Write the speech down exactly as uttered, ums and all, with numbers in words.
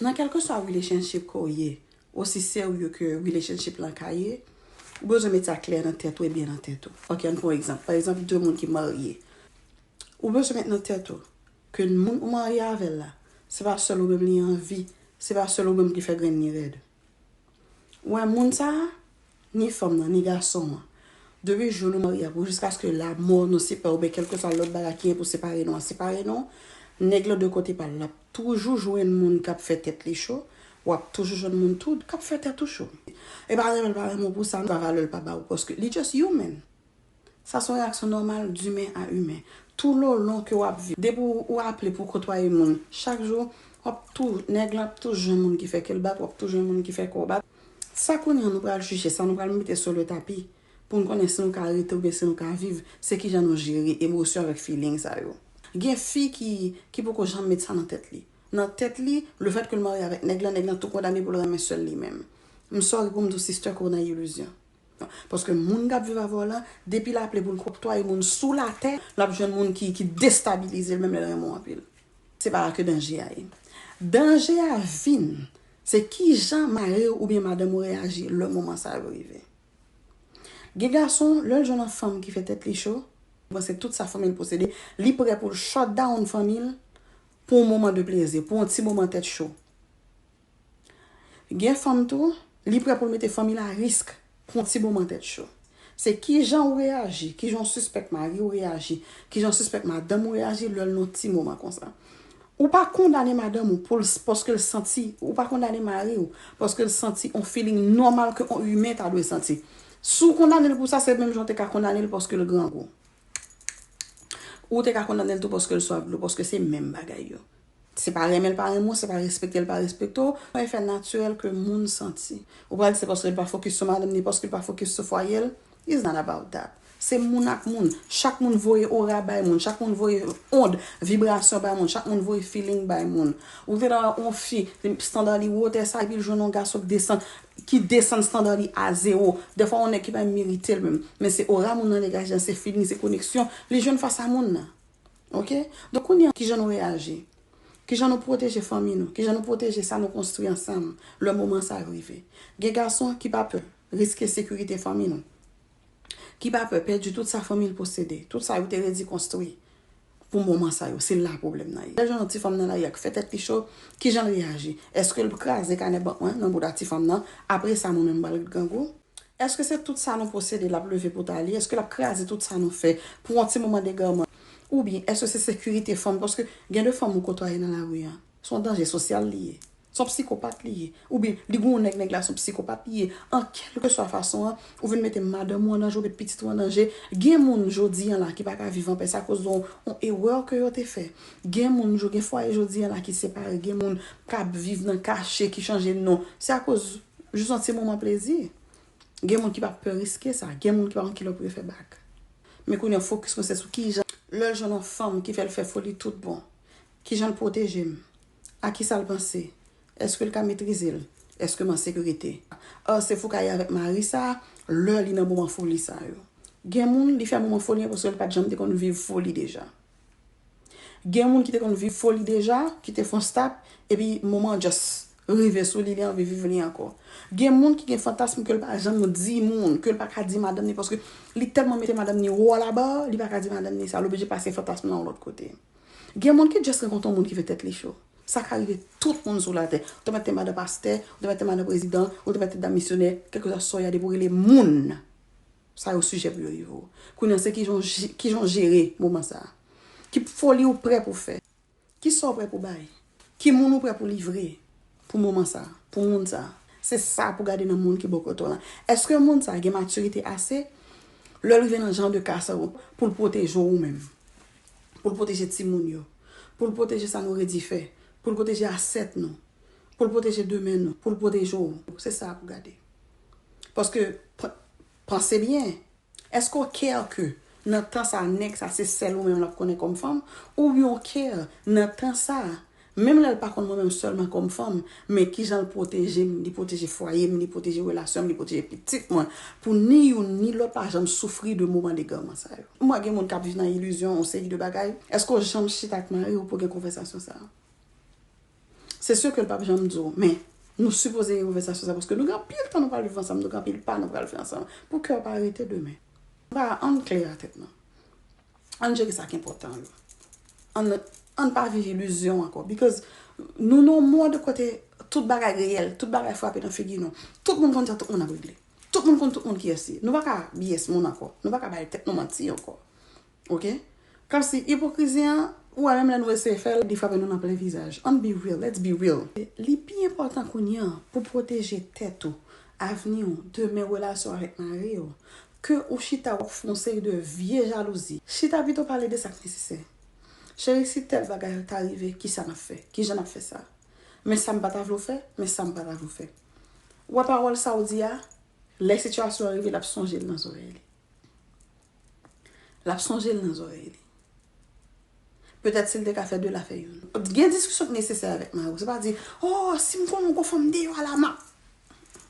Nan kèlkeswa relationship ke w ye, osi serye ke relationship lan ka ye, ou bezwen met sa klè nan tèt ou e byen nan tèt ou. Ok, ann pran yon egzanp. Pa egzanp, de moun ki marye. Ou bezwen met nan tèt ou ke moun ou marye avè l la, se pa sèl ou menm li anvi, se pa sèl ou menm ki fè grenn li rèd. Ou wè moun sa a, ni fanm nan, ni gason an. Depi jou nou marye a pou jiskaske lamò nou separe oubyen kèlkeswa lòt bagay ki gen pou separe nou an separe nou, nèg lan de kote pa l, l ap toujou jwenn moun k ap fè tèt li cho, w ap toujou jwenn moun tou k ap fè tèt ou cho. E pa renmen l pa renmen w pou sa, pa valè l pa ba ou, paske li just human. Sa se yon reyaksyon nòmal dimen a imen. Toulolon ke w ap viv, depi w, w aple pou w kotwaye moun, chak jou, w ap tou, nèg lan ap toujou jwenn moun ki fè kè l bat, w ap toujou jwenn moun ki fè kò w bat. Sa kounye a nou pral jije, sa nou pral mete sou le tapi, pou n konnen si nou ka rete oubyen si nou ka viv, se kijan nou jere emosyon avèk feeling sa yo. Gen fi ki, ki poko janm met sa nan tèt li. Nan tèt li, le fèt ke l marye avèk nèg lan, nèg lan tou kondane pou l renmen sèl li menm. M sorry pou m di w, sister, ke w nan ilizyon. Paske moun k ap viv avè w la, depi l aple pou l kotwaye moun sou latè, l ap jwenn moun ki, ki destabilize l, menm lè l renmen w anpil. Se pa la ke danje a ye. Danje a vin, se kijan mari w oubyen madanm ou reyaji lè moman sa yo rive. Gen gason, lè l jwenn yon fanm ki fè tèt li cho, li panse tout sa fanmi l posede, li prè pou l shut down fanmi l pou yon moman de plezi, pou yon ti moman tèt cho. Gen fanm tou, li prè pou l mete fanmi l a risk pou yon ti moman tèt cho. Se kijan w reyaji, kijan w sispèk mari w reyaji, kijan w sispèk madanm ou reyaji lè l nan ti moman konsa. Ou pa kondane madanm ou pou l, paske l santi, ou pa kondane mari w paske l santi yon feeling nòmal ke yon imen ta dwe santi. Si w kondane l pou sa, se menm jan w te ka kondane l paske l grangou. Ou te ka kondane l tou paske l swaf dlo, paske se menm bagay yo. Se pa renmen l pa renmen w, se pa respekte l pa respekte w, yon efè natirèl ke moun santi. Ou pral di se paske l pa fokis sou madanm ni paske l pa fokis sou fwaye l. It's not about that. Se moun ak moun. Chak moun voye ora bay moun. Chak moun voye ond, vibrasyon bay moun. Chak moun voye feeling bay moun. Ou te nan yon fi, estanda li wotè sa, epi l jwenn yon gason ki desann, ki desann estanda li a zewo. Dèfwa yon nèg ki pa menm merite l menm. Men se ora moun nan degaje an, se feeling, se koneksyon li jwenn fas a moun nan. Ok? Donk, kounye a, kijan nou reyaji? Kijan nou pwoteje fanmi nou? Kijan nou pwoteje sa nou konstwi ansanm lè moman sa yo rive? Gen gason ki pa pè riske sekirite fanmi nou, ki pa pè pèdi tout sa fanmi l posede, tout sa yo te redi konstwi pou moman sa yo. Se la pwoblèm nan ye. Lè jwenn yon ti fanm nan lari a k fè tèt li cho, kijan l reyaji? Èske l kraze kanè bank mwen nan bouda ti fanm nan? Apre sa, mwen menm, m pral ret grangou? Èske se tout sa nou posede l ap leve pou ta li? Èske l ap kraze tout sa nou fè pou yon ti moman degaman? Oubyen, èske se sekirite fanm? Paske gen de fanm ou kotwaye nan lari a, se yon danje sosyal li ye. Se yon psikopat li ye. Oubyen, li gen yon nèg, nèg la se yon psikopat li ye. An kèlkeswa fason an, ou vin mete madanm ou an danje, ou met pitit ou an danje. Gen moun jodi an la ki pa ka viv anpè, se akoz de yon, yon erè ke yo te fè. Gen moun, gen fwaye jodi an la ki separe. Gen moun k ap viv nan kache, ki chanje non. Se akoz jis yon ti moman plezi. Gen moun ki pa pè riske sa. Gen moun ki pa konn kilè pou yo fè bak. Men kounye a, fokis mwen se sou kijan, lè l jwenn yon fanm ki fè l fè foli tout bon, kijan l pwoteje m? A kisa l panse? Èske l ka metrize l? Èske m an sekirite? Ah, se foukaye avèk mari sa, lè li nan moman foli sa yo. Gen moun, li fè moman foli an paske l pa t janm te konn viv foli deja. Gen moun ki te konn viv foli deja, ki te fè yon stop, epi moman an just rive sou li, li anvi viv li ankò. Gen moun ki gen fantasm ke l pa janm di moun, ke l pa ka di madanm ni, paske li tèlman mete madanm ni wo alaba, li pa ka di madanm ni sa, l oblije pase fantasm nan yon lòt kote. Gen moun ki just rankontre yon moun ki fè tèt li cho. Sa ka rive tout moun sou latè. Ou te mèt te madan pastè, ou te mèt te madan prezidan, ou te mèt te dam misyonè, kèlkeswa sa w ye a, depi w rele moun, sa yo sijè pou yo rive w. Kounye a, se kijan w je-, kijan w jere moman sa a. Ki foli ou prè pou fè? Kisa w prè pou bay? Ki moun ou prè pou livre pou moman sa a, pou moun sa a? Se sa pou gade nan moun ki bò kote w lan. Èske moun sa a gen matirite ase lè l rive nan jan de ka sa yo pou l pwoteje w ou menm? Pou l pwoteje timoun yo? Pou l pwoteje sa nou redi fè? Pou l pwoteje asèt nou? Pou l pwoteje demen nou? Pou l pwoteje w? Se sa pou gade. Paske, p-, panse byen. Èske w care ke nan tan sa a, nèg sa se sèl ou menm l ap konnen kòm fanm? Oubyen w care nan tan sa a, menm lè l pa konn mwen menm sèlman kòm fanm, men kijan l pwoteje m, li pwoteje fwaye m, li pwoteje relasyon m, li pwoteje pitit mwen, pou ni youn ni lòt pa janm soufri de moman degaman sa yo? M wè gen moun k ap viv nan ilizyon, yon seri de bagay. Èske w janm chita ak mari w pou gen konvèsasyon sa a? Se si ke l p ap janm di w, men nou sipoze gen konvèsasyon sa, paske nou gen anpil tan nou pral viv ansanm, nou gen anpil pa nou pral fè ansanm. Pou kè w pa rete demen. Pa, ann klè a tèt nou. Ann jere sa k enpòtan yo. Ann, ann pa viv ilizyon ankò. Because nou nan yon mond kote tout bagay reyèl, tout bagay frape nan figi nou. Tout moun konn jan tout moun ap regle. Tout moun konn tout moun kiyès li. Nou pa ka B S moun ankò. Nou pa ka bay tèt nou manti ankò. Ok? Kòmsi ipokrizi an, ou wè menm lè nou eseye fè l, li frape nou nan plen vizaj. Ann be real, let's be real. Li pi enpòtan kounye a pou pwoteje tèt ou, avni w, demen relasyon avèk mari w, ke ou chita w ap fè yon seri de vye jalouzi. Chita pito pale de sa k nesesè. Cheri, si tèl bagay ta rive, kisa n ap fè? Kijan n ap fè sa? Men sa m pa ta vle w fè, men sa m pa ta vle w fè. Ou wè pawòl sa w di a, lè sitiyasyon an rive, l ap sonje l nan zòrèy li. L ap sonje l nan zòrèy li. Petèt si l te ka fè de l, l a fè youn. Gen diskisyon k nesesè avèk mari w. Se pa di, oh, si m konnen yon gwo fanm deyò a la, m ap